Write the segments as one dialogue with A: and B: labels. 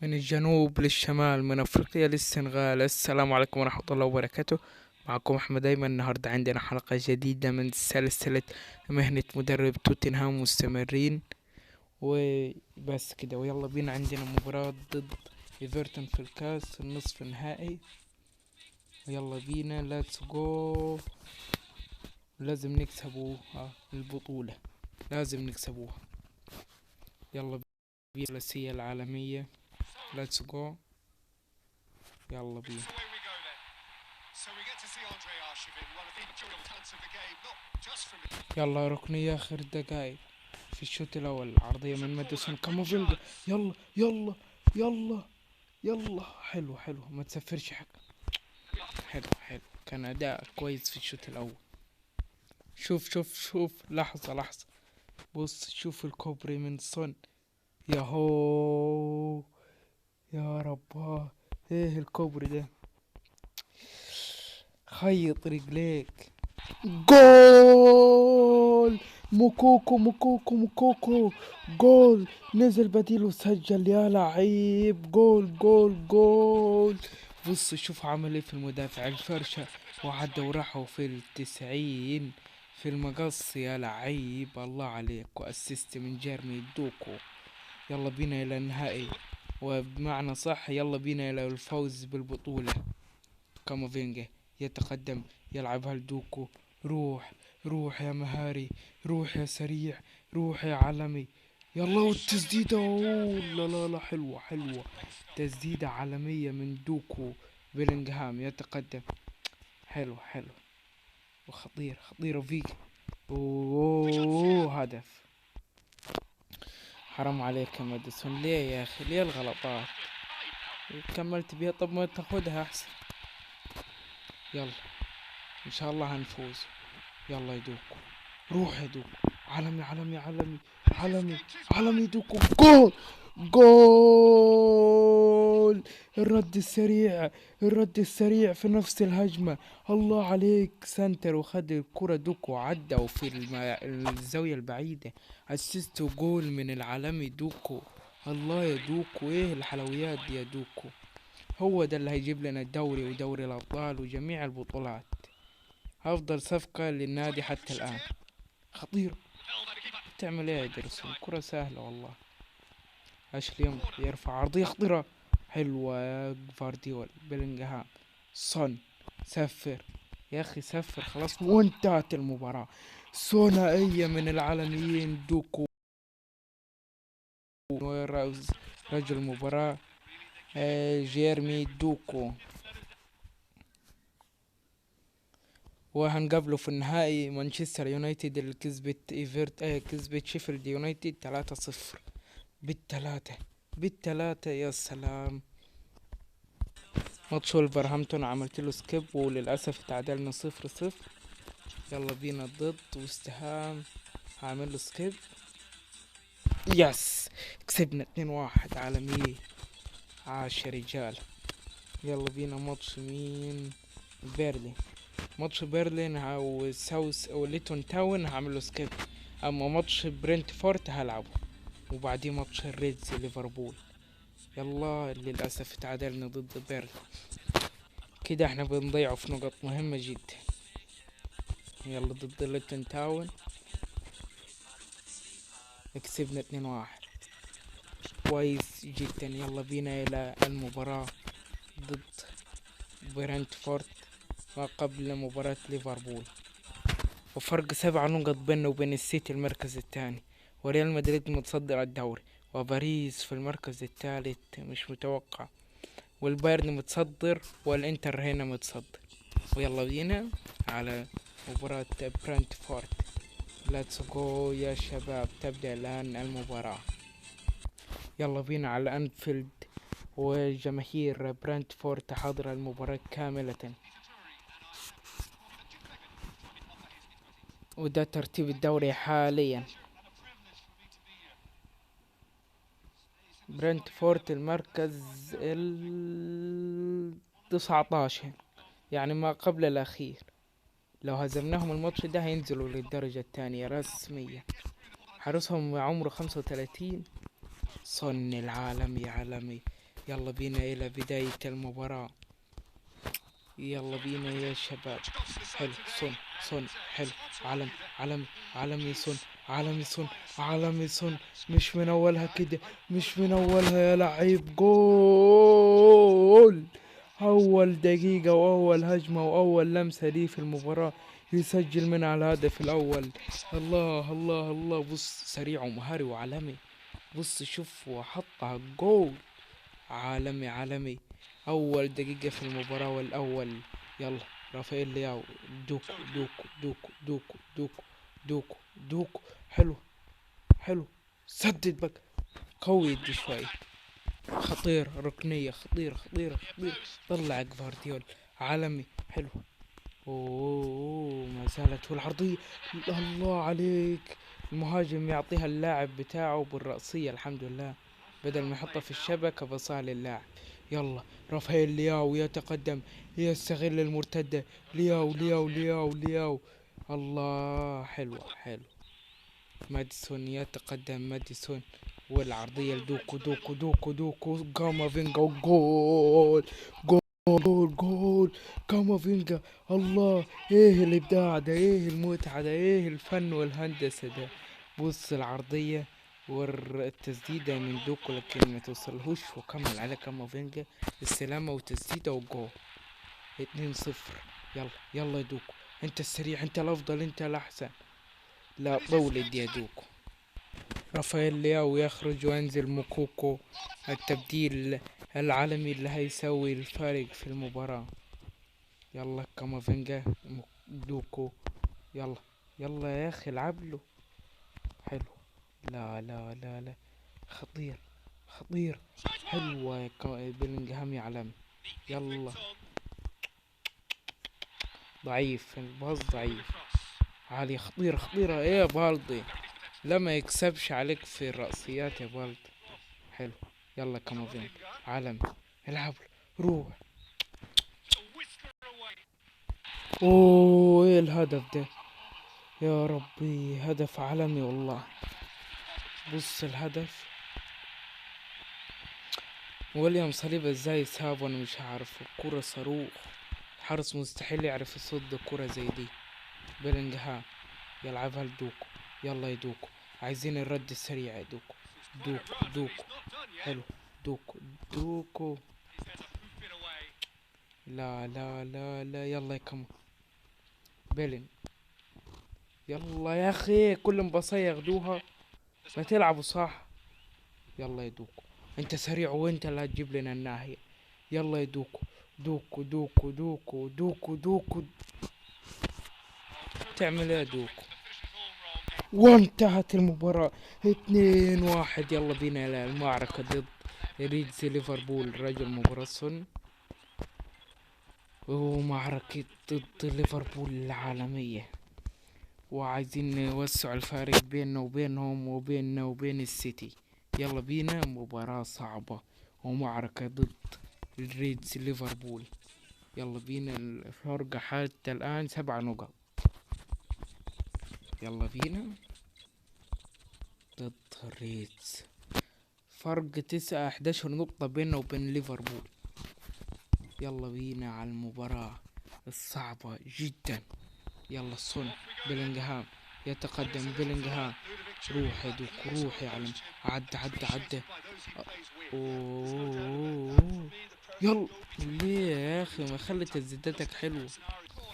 A: من الجنوب للشمال، من افريقيا للسنغال. السلام عليكم ورحمة الله وبركاته. معكم احمد ايمن. النهاردة عندنا حلقة جديدة من سلسلة مهنة مدرب توتنهام، مستمرين وبس كده. ويلا بينا، عندنا مباراة ضد ايفرتون في الكاس النصف النهائي. يلا بينا، let's go. لازم نكسبوها البطولة، لازم نكسبوها. يلا بينا الثلاثية العالمية، let's go. يلا بينا. يلا ركنية آخر دقايق في الشوط الأول، عرضية من ماديسون كامافينجا. يلا يلا يلا يلا، حلو حلو، ما تسفرش حاجة. حلو حلو، كان أداء كويس في الشوط الأول. شوف شوف شوف، لحظة لحظة، بص شوف الكوبري من سون. ياهو يا رباه، ايه الكوبري ده؟ خيط رجليك. جول موكوكو موكوكو موكوكو، جول. نزل بديل وسجل يا لعيب. جول جول جول. بص شوف عمل ايه في المدافع، الفرشة وعدى وراحوا في 90 في المقص يا لعيب. الله عليك، و assist من جيرمي دوكو. يلا بينا الى النهائي، وبمعنى صح يلا بينا الى الفوز بالبطولة. كامافينجا يتقدم، يلعبها لدوكو. روح روح يا مهاري، روح يا سريع، روح يا عالمي. يلا والتسديدة، أوه، لا لا لا، حلوة حلوة، تسديدة عالمية من دوكو. بيلينغهام يتقدم، حلو حلو، وخطير خطير فيك. أوه هدف. حرام عليك يا ماديسون، ليه يا أخي، ليه الغلطات؟ كملت بيها، طب ما تاخدها أحسن. يلا إن شاء الله هنفوز. يلا يا دوكو، روح يا دوكو، عالمي عالمي عالمي عالمي عالمي دوكو. جول جول، الرد السريع، الرد السريع في نفس الهجمة. الله عليك، center وخد الكرة دوكو، عدى وفي الزاوية البعيدة، assist وجول من العالمي دوكو. الله يا دوكو، ايه الحلويات دي يا دوكو؟ هو ده اللي هيجيب لنا الدوري ودوري الأبطال وجميع البطولات. أفضل صفقة للنادي حتى الآن. خطير، تعمل ايه يا إدرسون؟ كرة سهلة والله. أشلي يرفع عرضية خطيرة، حلوة يا جفارديول. بيلينغهام، سون، سفر يا أخي، سفر خلاص، وانتهت المباراة. ثنائية من العالميين دوكو رجل المباراة، جيرمي دوكو. وهنقابله في النهائي مانشستر يونايتد اللي كسبت ايفرت، كسبت شيفيلد يونايتد 3-0 بالتلاتة، بالتلاتة. يا سلام. ماتش ولفرهامبتون عملت له skip وللأسف تعادلنا 0-0. يلا بينا ضد وستهام، هعمل له skip. yes، كسبنا 2-1 عالمية. عاش يا رجال. يلا بينا ماتش مين؟ بيرلي. ماتش بيرلين او ساوث او ليتون تاون هعمل له skip. اما ماتش برنتفورد هلعبه، وبعديه ماتش الريدز ليفربول. يلا للاسف تعادلنا ضد بيرلي، كده احنا بنضيعه في نقط مهمة جدا. يلا ضد ليتون تاون كسبنا 2-1، كويس جدا. يلا بينا الى المباراة ضد برنتفورد ما قبل مباراة ليفربول، وفرق 7 نقط بيننا وبين السيتي المركز الثاني، وريال مدريد متصدر الدوري، وباريس في المركز الثالث مش متوقع، والبايرن متصدر، والانتر هنا متصدر. ويلا بينا على مباراة برنتفورد. let's go يا شباب، تبدأ الآن المباراة. يلا بينا على أنفيلد، وجماهير برنتفورد حاضرة المباراة كاملة. وده ترتيب الدوري حاليا. برنتفورد المركز 19، يعني ما قبل الأخير. لو هزمناهم الماتش ده هينزلوا للدرجة الثانية رسميا. حارسهم عمره 35. صن العالمي عالمي. يلا بينا الى بداية المباراة. يلا بينا يا شباب. حلو، سون سون، حلو، عالمي عالمي عالمي، سون عالمي، سون عالمي، سون. مش من اولها كده، مش من اولها يا لعيب. جول! اول دقيقة واول هجمة واول لمسة ليه في المباراة يسجل من على الهدف الاول. الله الله الله. بص سريع ومهاري وعالمي. بص شوف وحطها جول. عالمي عالمي. اول دقيقة في المباراة والاول. يلا رافائيل لياو، دوكو دوكو دوكو دوكو دوكو دوكو دوكو. حلو حلو، سدد بك قوي دي شوي. خطير، ركنية خطير خطير خطير. طلع جفارديول عالمي. حلو، اوه ما زالت والعرضية. الله عليك، المهاجم يعطيها اللاعب بتاعه بالرأسية، الحمد لله، بدل ما يحطها في الشبكة بصها للاعب. يلا رافائيل لياو يتقدم، يستغل المرتدة. لياو لياو لياو لياو. الله، حلو حلو. ماديسون يتقدم، ماديسون والعرضية لدوكو دوكو دوكو دوكو. كامافينجا، جول جول جول جول. كامافينجا، الله، ايه الابداع ده، ايه المتعة ده، ايه الفن والهندسة ده. بص العرضية والتسديدة من دوكو لكن ما توصلهوش، وكمل على كامافينجا السلامة وتسديدة وجول. 2-0. يلا يلا يا دوكو، انت السريع، انت الافضل، انت الاحسن. لا طولد يا دوكو. رافائيل لياو يخرج وينزل موكوكو، التبديل العالمي اللي هيسوي الفارق في المباراة. يلا كامافينجا، دوكو، يلا يلا يا اخي العب له. حلو، لا لا لا لا، خطير خطير. حلوة يا بيلينغهام يا عالمي. يلا ضعيف الباص، ضعيف. عالية، خطيرة خطيرة. ايه يا بالدي، لا ما يكسبش عليك في الرأسيات يا بالدي. حلو، يلا كامافينجا عالمي، العب له، روح. اوه ايه الهدف ده يا ربي، هدف عالمي والله. بص الهدف، ويليام صليبة ازاي سابه انا مش عارف. الكرة صاروخ، الحارس مستحيل يعرف يصد كرة زي دي. بيلينغهام يلعبها لدوكو، يلا يا دوكو، عايزين الرد السريع يا دوكو. دوكو دوكو، حلو، دوكو دوكو. لا لا لا لا، يلا يا كمان بيلين، يلا يا اخي، كل مباصية ياخدوها، ما تلعبوا صح. يلا يا دوكو، انت سريع وانت اللي هتجيب لنا الناهية. يلا يا دوكو دوكو دوكو دوكو دوكو دوكو. تعمل ايه يا دوكو؟ وانتهت المباراة 2-1. يلا بينا الى المعركة ضد ريدز ليفربول، رجل مباراة سون، ومعركة ضد ليفربول العالمية. وعايزين نوسع الفارق بيننا وبينهم وبيننا وبين السيتي. يلا بينا، مباراة صعبة ومعركة ضد الريدز ليفربول. يلا بينا، الفرق حتى الآن 7 نقاط. يلا بينا ضد الريدز، فرق تسعة احداشر نقطة بيننا وبين ليفربول. يلا بينا على المباراة الصعبة جدا. يلا سون، بيلينغهام يتقدم، بيلينغهام، روح يا دوك، روح يا علم، عد عد عد. أوه. يلا ليه يا اخي ما خلي تسديدتك حلوة.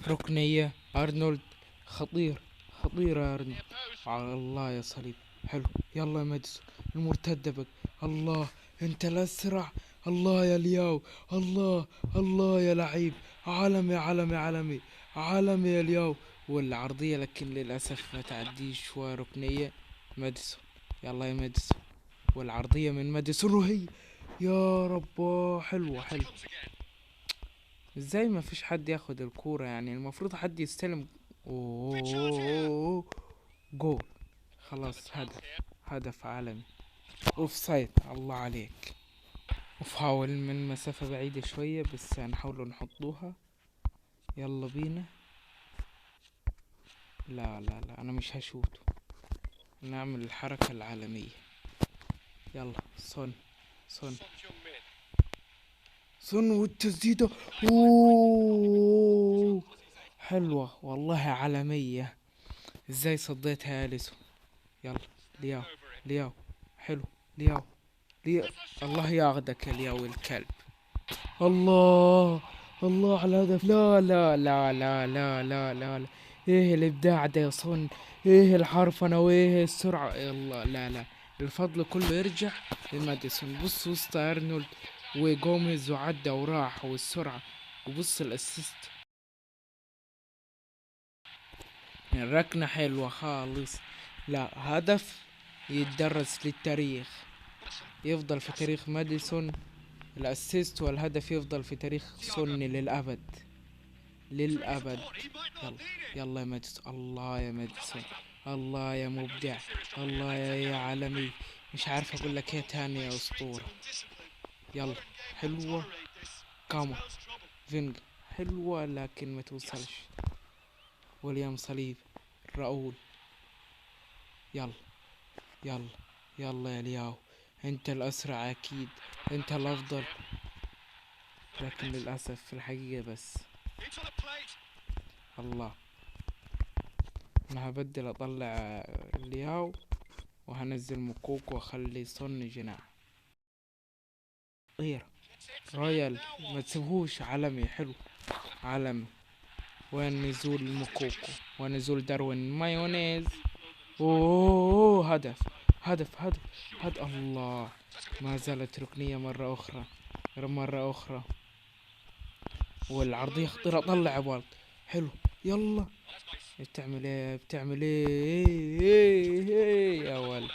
A: ركنية ارنولد، خطير خطير يا ارنولد. على الله يا صليب، حلو. يلا يا ماديسون، المرتدة بك. الله انت الاسرع، الله يا لياو، الله الله يا لعيب، عالمي عالمي عالمي عالمي يا لياو. والعرضية لكن للأسف ما تعديش، وركنية ماديسون. يلا يا ماديسون، والعرضية من ماديسون وهي يا رب حلوة حلوة. ازاي ما فيش حد ياخد الكورة يعني؟ المفروض حد يستلم. اوه جول، خلاص هدف، هدف عالمي. اوف سايد، الله عليك. وفاول من مسافة بعيدة شوية بس هنحاول نحطوها. يلا بينا. لا لا لا انا مش هشوته، نعمل الحركة العالمية. يلا سون سون. سون والتسديدة، اوه حلوة والله، عالمية. ازاي صديتها يا اليسون؟ يلا لياو، لياو حلو، لياو، لياو، الله ياخدك يا لياو الكلب. الله الله على الهدف. لا لا لا لا لا لا لا لا، ايه الابداع ده يا صن؟ ايه الحرفنة وايه السرعة؟ يلا لا لا، الفضل كله يرجع لماديسون. بص وسط ارنولد وجوميز وعدى وراح والسرعة، وبص ال assist. الركنة حلوة خالص. لا هدف يتدرس للتاريخ، يفضل في تاريخ ماديسون ال assist، والهدف يفضل في تاريخ سون للأبد، للأبد. يلا يلا يا ماديسون، الله يا ماديسون، الله يا مبدع، الله يا عالمي، مش عارف اقول لك ايه تاني يا اسطورة. يلا حلوة، كاما فينج حلوة لكن ما توصلش. ويليام صليب، راؤول، يلا يلا يلا يا لياو، انت الاسرع اكيد، انت الافضل، لكن للاسف في الحقيقة بس. الله، انا هبدل، اطلع لياو وهنزل مكوك واخلي صن جناح. غير رويال ما تسيبهوش، عالمي حلو عالمي. وين نزول مكوكو ونزول داروين مايونيز؟ اوه هدف هدف هدف هدف. الله، ما زالت ركنية مرة أخرى، مرة أخرى، والعرضية خطيرة. طلع بالك حلو، يلا بتعمل ايه، بتعمل ايه، ايه، ايه يا ولد؟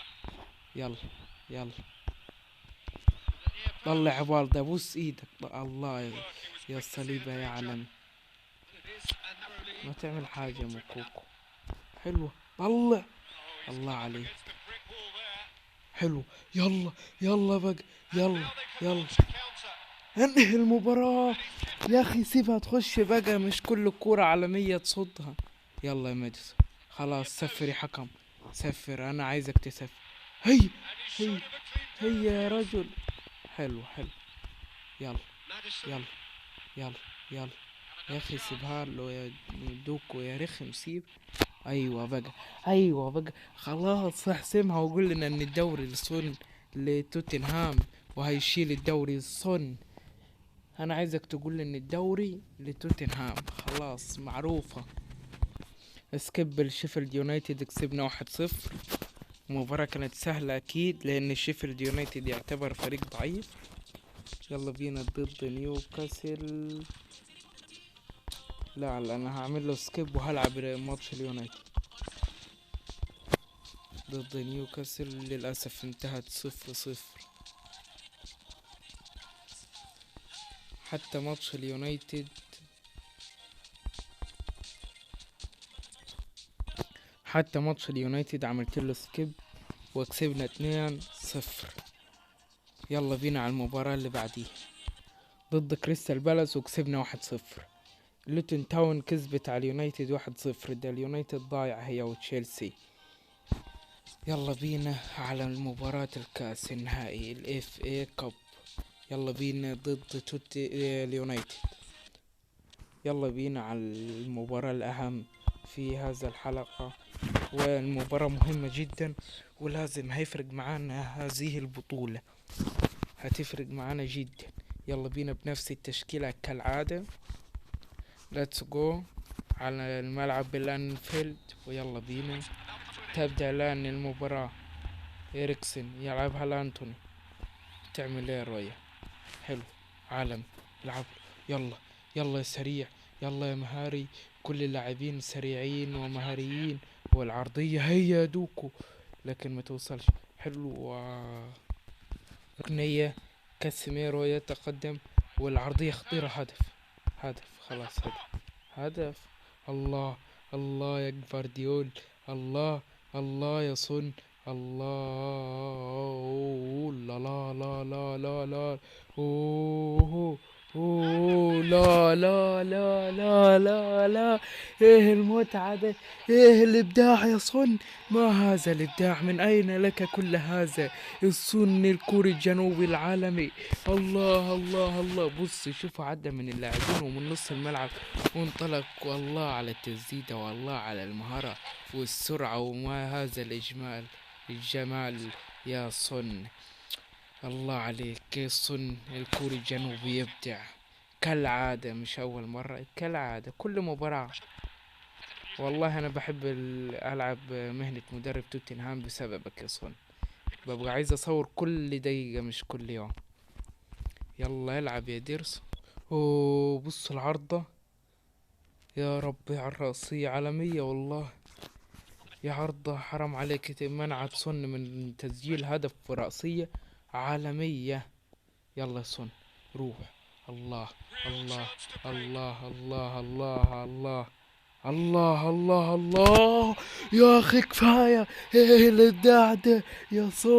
A: يلا يلا طلع بالده، بوس ايدك. الله يا الصليبة يا عالمي، ما تعمل حاجة مكوكو. حلوة، طلع، الله عليك، حلو. يلا يلا بقى، يلا يلا انهي المباراة يا اخي، سيبها تخش بقى، مش كل كورة عالمية تصدها. يلا يا ماديسون، خلاص سفر يا حكم، سفر، انا عايزك تسفر. هي هي هي يا رجل، حلو حلو. يلا يلا يلا يلا يا اخي، سيبها له يا دوكو يا رخم، سيب. ايوه بقى، ايوه بقى، خلاص احسمها وقول لنا ان الدوري لسون لتوتنهام، وهيشيل الدوري الصن. انا عايزك تقول لي ان الدوري لتوتنهام، خلاص معروفة. skip الشيفيلد يونايتد، كسبنا 1-0. المباراة كانت سهلة اكيد لان شيفيلد يونايتد يعتبر فريق ضعيف. يلا بينا ضد نيوكاسل. لا لا، انا هعمل له skip وهلعب ماتش اليونايتد ضد نيوكاسل. للاسف انتهت 0-0. حتى ماتش اليونايتد، حتى ماتش اليونايتد عملت له skip وكسبنا 2-0. يلا بينا على المباراة اللي بعديها ضد كريستال بالاس وكسبنا 1-0. لوتن تاون كسبت على اليونايتد 1-0، ده اليونايتد ضايع هي وتشيلسي. يلا بينا على المباراة الكاس النهائي ال FA Cup. يلا بينا ضد توتي اليونايتد. يلا بينا على المباراة الأهم في هذا الحلقة، والمباراة مهمة جدا ولازم هيفرق معانا هذه البطولة، هتفرق معانا جدا. يلا بينا بنفس التشكيلة كالعادة. let's go على الملعب بالانفيلد، ويلا بينا تبدأ الآن المباراة. إريكسن يلعبها لأنتوني، تعمل ايه رويا؟ حلو عالم، لعب، يلا يلا يا سريع، يلا يا مهاري، كل اللاعبين سريعين ومهاريين. والعرضية هي دوكو لكن ما توصلش. حلو، ركنية، كاسيميرو يتقدم والعرضية خطيرة، هدف هدف، خلاص هدف هدف. الله الله يا جفارديول، الله الله يا سون، الله، لا لا لا لا لا لا، اوه اوه لا لا لا لا لا لا، ايه المتعة ده، ايه الابداع يا صن، ما هذا الابداع، من اين لك كل هذا؟ الصن الكوري الجنوبي العالمي. الله الله الله. بص شوفوا عدى من اللاعبين ومن نص الملعب وانطلق، والله على التسديدة، والله على المهارة والسرعة، وما هذا الإجمال الجمال يا صن. الله عليك يا صن الكوري الجنوبي يبدع كالعادة، مش أول مرة، كالعادة كل مباراة. والله أنا بحب ألعب مهنة مدرب توتنهام بسببك يا صن، ببقى عايز أصور كل دقيقة مش كل يوم. يلا العب يا ديرس. أوه بص العارضة، يا ربي على الرأسية عالمية والله يا عارضة، حرام عليك منعت صن من تسجيل هدف في رأسية عالمية. يلا يا صن روح. الله الله الله الله الله الله الله الله الله يا أخي كفاية، إيه الإبداع ده يا صن.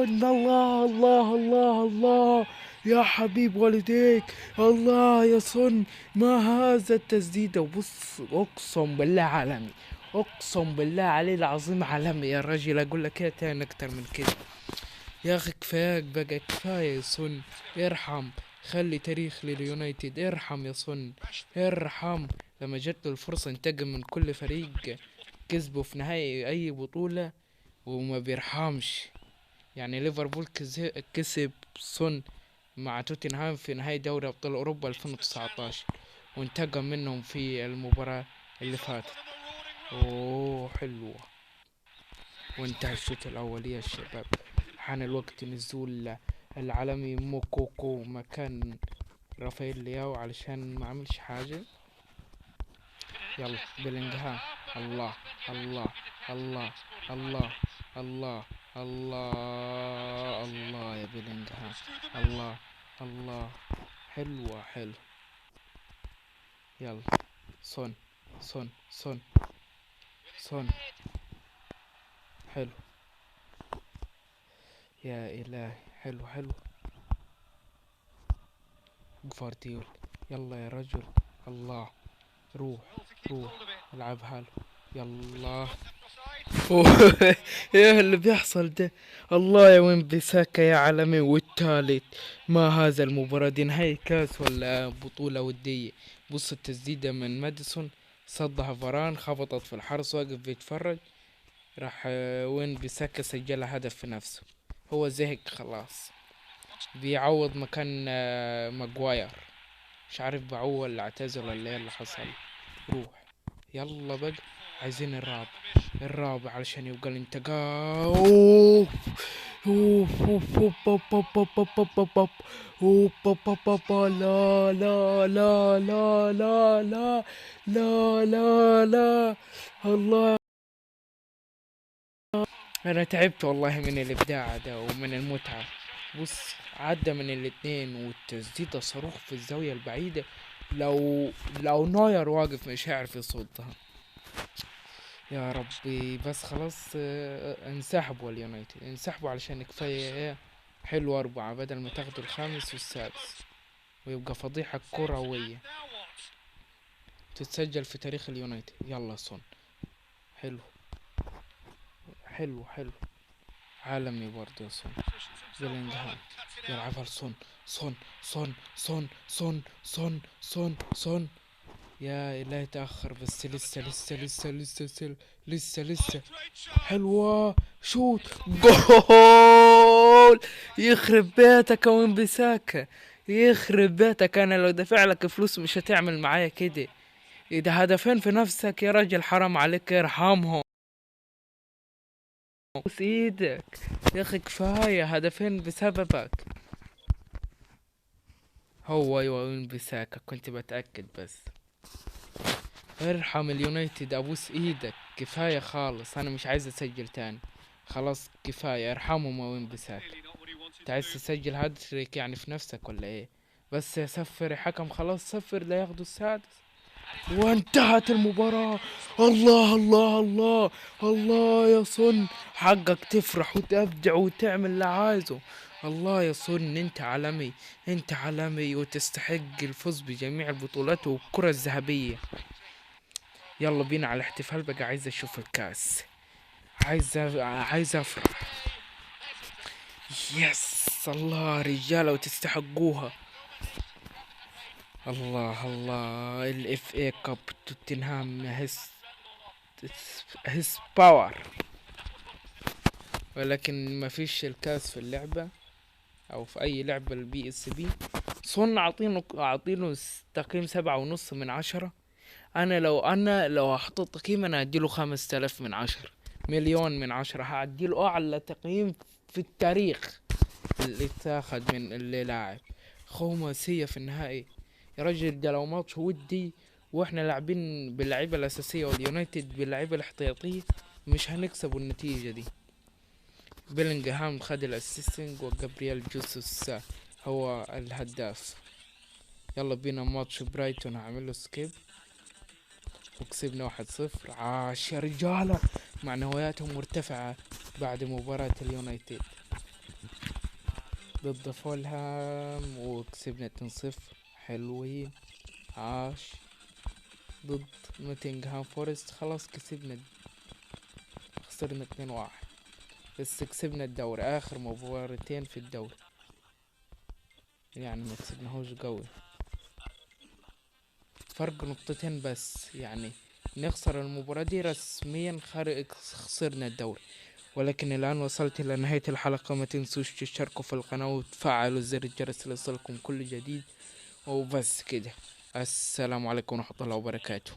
A: الله الله الله الله يا حبيب والديك، الله يا صن، ما هذا التسديدة. وبص أقسم بالله عالمي، أقسم بالله عليه العظيم عالمي يا راجل، أقول لك إيه تاني أكتر من كده يا أخي. كفاياك بقى، كفاية يا صن، ارحم، خلي تاريخ لليونايتد، ارحم يا صن ارحم. لما جت له الفرصة انتقم من كل فريق كسبه في نهائي أي بطولة وما بيرحمش. ليفربول كسب صن مع توتنهام في نهائي دوري أبطال أوروبا 2019 وانتقم منهم في المباراة اللي فاتت. أوه حلوة. وانتهى الشوط الأول يا شباب، حان الوقت نزول العالمي موكوكو مكان رافائيل لياو علشان ما عملش حاجة. يلا بلينغهام، الله الله الله الله الله الله الله يا بلينغهام، الله الله، حلوة حلو. يلا صن صن صن صن، حلو يا إلهي، حلو حلو. جفارديول، يلا يا رجل، الله، روح روح العبها له، يلا. ايه اللي بيحصل ده؟ الله يا وين بيساكا يا عالمي. والتالت، ما هذا المباراة دي، نهائي كاس ولا بطولة ودية؟ بص التسديدة من ماديسون، صدها فاران، خبطت في الحارس واقف بيتفرج، راح وين بيساكا سجلها هدف في نفسه، هو زهق خلاص، بيعوض مكان ماجواير، مش عارف باعوه ولا اعتزل ولا ايه اللي حصل. روح يلا بقى، عايزين الرابع، الرابع علشان يبقى الانتقام. اوف اوف اوف اوف اوف اوف اوف اوف اوف اوف اوف اوف اوف اوف. لا لا لا لا لا لا لا لا لا، الله انا تعبت والله من الابداع ده ومن المتعة. بص عدى من الاتنين والتسديدة صاروخ في الزاوية البعيدة، لو نوير واقف مش هيعرف يصدها. يا ربي بس خلاص، انسحبوا اليونايتد، انسحبوا علشان كفاية ايه، حلو 4 بدل ما تاخدوا الخامس والسادس ويبقى فضيحة كروية تتسجل في تاريخ اليونايتد. يلا سون، حلو حلو حلو، عالمي برضه يا سون. بيلينغهام يلعبها لسون، سون سون سون سون سون سون سون، يا إلهي تأخر بس لسه لسه لسه لسه لسه لسه لسه، حلوة، شوت، جول. يخرب بيتك يا وين بيساكا، يخرب بيتك، أنا لو دافع لك فلوس مش هتعمل معايا كده. إيه ده، هدفين في نفسك يا راجل، حرام عليك، ارحمهم، بوس ايدك يا اخي، كفاية هدفين بسببك. هو ايوه وين بيساكا، كنت بتأكد بس. ارحم اليونايتد، ابوس ايدك، كفاية خالص، انا مش عايز اسجل تاني، خلاص كفاية، ارحمهم يا وين بيساكا. انت عايز تسجل هاتريك في نفسك ولا ايه؟ بس يا سفر يا حكم، خلاص سفر، لا ياخدوا السادس. وانتهت المباراة. الله الله الله الله يا صن، حقك تفرح وتبدع وتعمل اللي عايزه. الله يا صن، انت عالمي، انت عالمي وتستحق الفوز بجميع البطولات والكرة الذهبية. يلا بينا على الاحتفال بقى، عايز اشوف الكاس، عايز افرح. yes الله رجالة وتستحقوها. الله الله، ال FA Cup توتنهام هيس باور، ولكن ما فيش الكاس في اللعبة او في اي لعبة ال PSP. صن عطينه تقييم 7.5 من 10. انا لو هحط التقييم انا هديله 5000 من 10، مليون من 10، هعديله اعلى تقييم في التاريخ اللي اتاخد من اللي لاعب. خماسية في النهائي يا رجل، ده لو ماتش ودي واحنا لاعبين باللعيبة الأساسية واليونايتد باللعيبة الاحتياطية مش هنكسب النتيجة دي. بيلينغهام خد ال assisting وجابرييل جيسوس هو الهداف. يلا بينا ماتش برايتون، هعمله skip. وكسبنا 1-0. عاش يا رجالة، معنوياتهم مرتفعة بعد مباراة اليونايتد ضد فولهام، وكسبنا 2-0. حلوين، عاش. ضد نوتنغهام فورست خلاص كسبنا، خسرنا 2-1 بس كسبنا الدوري، اخر مباراتين في الدوري يعني ما كسبناهوش قوي، فرق نقطتين بس، يعني نخسر المباراة دي رسميا خسرنا الدوري. ولكن الآن وصلت إلى نهاية الحلقة، ما تنسوش تشتركوا في القناة وتفعلوا زر الجرس ليصلكم كل جديد. وبس كده، السلام عليكم ورحمة الله وبركاته.